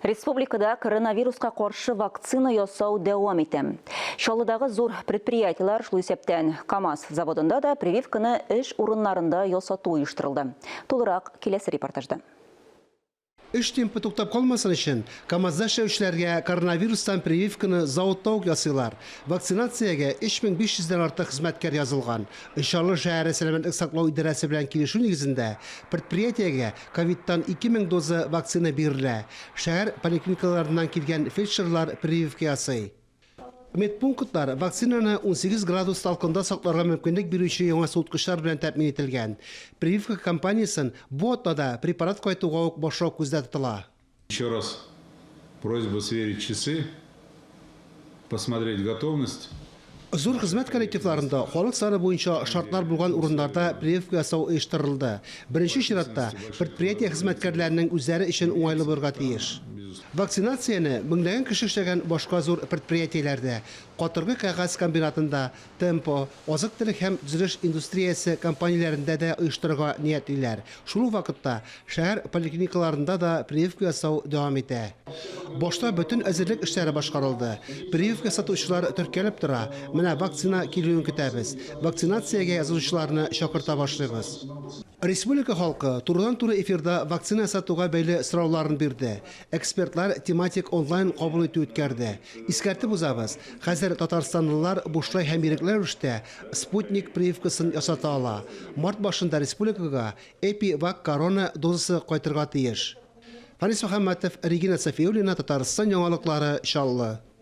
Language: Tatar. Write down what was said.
Республикада коронавируска каршы вакцина ясау дәвам итә. Чаллыдагы зур предприятиеләр, шул исәптән КАМАЗ заводында да прививканы эш урыннарында ясату оештырылды. Тулырак киләсе репортажда. Эш темпы туктап калмасын өчен, КАМАЗда эшләүчеләргә коронавирустан прививканы заводта ук ясыйлар. Вакцинациягә 3500 дән артык хезмәткәр язылган. Чаллы шәһәре сәламәтлек саклау идарәсе белән килешү нигезендә, предприятиегә Ковидтан 2000 доза вакцина бирелә. Шәһәр поликлиникаларыннан килгән фельдшерлар прививка ясый. Медпунктлар вакцинаны 18 градус салкында сакларга мөмкинлек бирүче яңа суыткычлар белән тәэмин ителгән. Прививка кампаниясен бу атнада препарат кайтуга ук башлау күздә тотыла. Еще раз просьба сверить часы, посмотреть готовность. Зур хезмәт коллективларында халык саны буенча шартлар булган урыннарда прививка ясау оештырылды. Беренче чиратта, предприятие хезмәткәрләренең үзләре өчен уңайлы булырга тиеш. Вакцинацияне меңләгән кеше эшләгән башка зур предприятиеләрдә, катыргы кәгазь комбинатында, Темпо, азык-төлек һәм төзелеш индустриясе компанияләрендә дә оештырырга ниятлиләр. Шул ук вакытта шәһәр поликлиникаларында да прививка ясау дәвам итә. Башта бөтен әзерлек эшләре башкарылды. Прививка ясатучылар теркәлеп тора, менә вакцина килүен көтәбез. Вакцинациягә язылучыларны чакырта башлыйбыз. Республика халкы турыдан-туры эфирда вакцина ясатуга бәйле сорауларын бирде. Экспертлар тематик онлайн кабул итү үткәрде. Искәртеп узабыз, хәзер татарстанлылар бушлай һәм ирекле рәвештә Спутник прививкасын ясата ала. Март башында республикага ЭпиВакКорона дозасы кайтырга тиеш. Фанис Мөхәммәтов, Регина Сафиуллина, Татарстан яңалыклары, Чаллы.